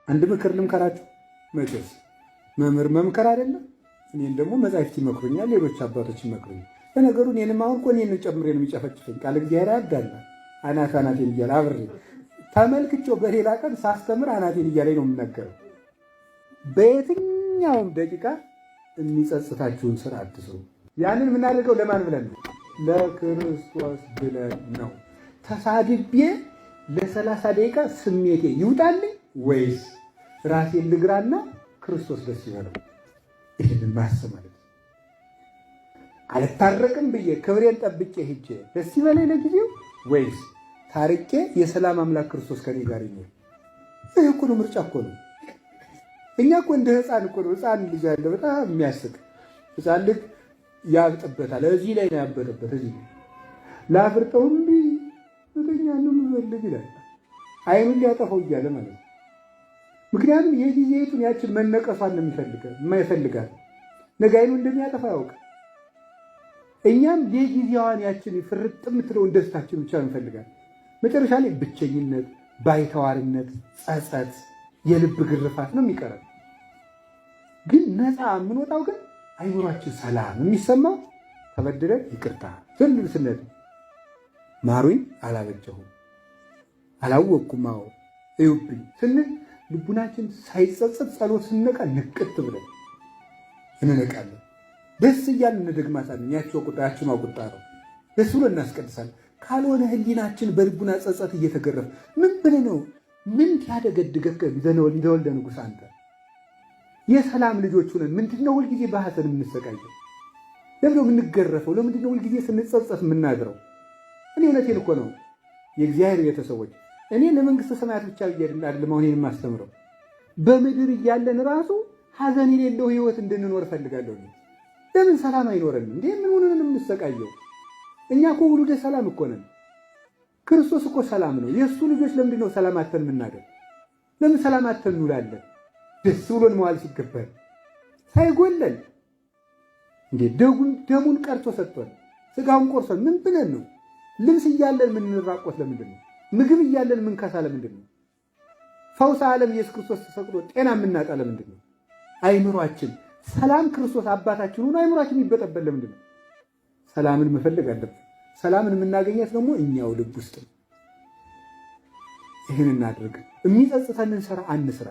አንድ ምክር ልምከራችሁ። መቼስ መምህር መምከር አይደለም። እኔን ደግሞ መጻሕፍት ይመክሩኛል፣ ሌሎች አባቶች ይመክሩኛል። ለነገሩ እኔንም አሁን እኮ እኔን ጨምሬ ነው የሚጨፈጭፈኝ። ቃል እግዚአብሔር ያዳላል። አናት አናቴን እያለ አብሬ ተመልክቼው በሌላ ቀን ሳስተምር አናቴን እያለኝ ነው የምነገረው። በየትኛውም ደቂቃ የሚጸጽታችሁን ስራ አትስሩ። ያንን የምናደርገው ለማን ብለን ነው? ለክርስቶስ ብለን ነው። ተሳድቤ ለ30 ደቂቃ ስሜቴ ይውጣልኝ ወይስ ራሴን ልግራና ክርስቶስ ደስ ይበለው? ይህንን ማሰብ ማለት ነው። አልታረቅም ብዬ ክብሬን ጠብቄ ሂጄ ደስ ይበለኝ ለጊዜው ወይስ ታርቄ የሰላም አምላክ ክርስቶስ ከኔ ጋር ይኖር? ይህ እኮ ነው፣ ምርጫ እኮ ነው። እኛ እኮ እንደ ህፃን እኮ ነው። ህፃን ልጅ ያለ በጣም የሚያስቅ ህፃን ልጅ ያብጥበታል። እዚህ ላይ ነው ያበጠበት። እዚህ ላፍርጠው እምቢ እተኛ ነው የምፈልግ ይላል። አይኑን ሊያጠፋው እያለ ማለት ነው። ምክንያቱም የጊዜቱን ያችን መነቀሷን ነው የሚፈልገው የማይፈልጋት ነገ አይኑ እንደሚያጠፋ ያውቅ። እኛም የጊዜዋን ያችን ፍርጥ የምትለውን ደስታችን ብቻ እንፈልጋለን። መጨረሻ ላይ ብቸኝነት፣ ባይተዋርነት፣ ጸጸት፣ የልብ ግርፋት ነው የሚቀረው። ግን ነፃ የምንወጣው ግን አይምሯችን ሰላም የሚሰማው ተበድለን ይቅርታ ስንል ስንል ማሩኝ፣ አላበጀሁም፣ አላወቅኩም፣ አዎ እዩብኝ ስንል ልቡናችን ሳይጸጸት ጸሎት ስንነቃ ንቅት ብለን እንነቃለን። ደስ እያልን እንደግማታለን። ያቸው ቁጣ ያችኗ ቁጣ ነው። ደስ ብሎ እናስቀድሳለን። ካልሆነ ህሊናችን በልቡና ጸጸት እየተገረፈ ምን ብለህ ነው ምን ያደገድገህ ዘወልደ ንጉሥ አንተ የሰላም ልጆች ሆነን ምንድነው ሁልጊዜ በሐዘን የምንሰቃየው? ለምንድነው የምንገረፈው? ለምንድነው ሁልጊዜ ስንጸጸት የምናድረው? እኔ እውነቴን እኮ ነው የእግዚአብሔር ቤተሰቦች፣ እኔ ለመንግስተ ሰማያት ብቻ ብዬ አይደለም አሁን የማስተምረው። በምድር እያለን ራሱ ሐዘን የሌለው ህይወት እንድንኖር እፈልጋለሁ። ለምን ሰላም አይኖረንም እንዴ? ምን ሆነን የምንሰቃየው? እኛ እኮ ውሉደ ሰላም እኮ ነን። ክርስቶስ እኮ ሰላም ነው። የእሱ ልጆች ለምንድን ነው ሰላም አተን የምናደር? ለምን ሰላም አተን እንውላለን? ደስ ብሎን መዋል ሲገባል ሳይጎለን እንዴ ደሙን ቀርቶ ሰጥቶን ስጋውን ቆርሶን ምን ብለን ነው? ልብስ እያለን የምንራቆት ለምንድን ነው? ምግብ እያለን የምንከሳ ለምንድን ነው? ፈውሰ ዓለም ኢየሱስ ክርስቶስ ተሰቅሎ ጤና የምናጣ ለምንድን ነው? አይምሯችን ሰላም ክርስቶስ አባታችን ሆኖ አይምሯችን የሚበጠበጥ ለምንድን ነው? ሰላምን መፈለግ አለብን። ሰላምን የምናገኛት ደግሞ እኛው ልብ ውስጥ ነው። ይህን እናድርግ። የሚጸጽተንን ስራ አንስራ።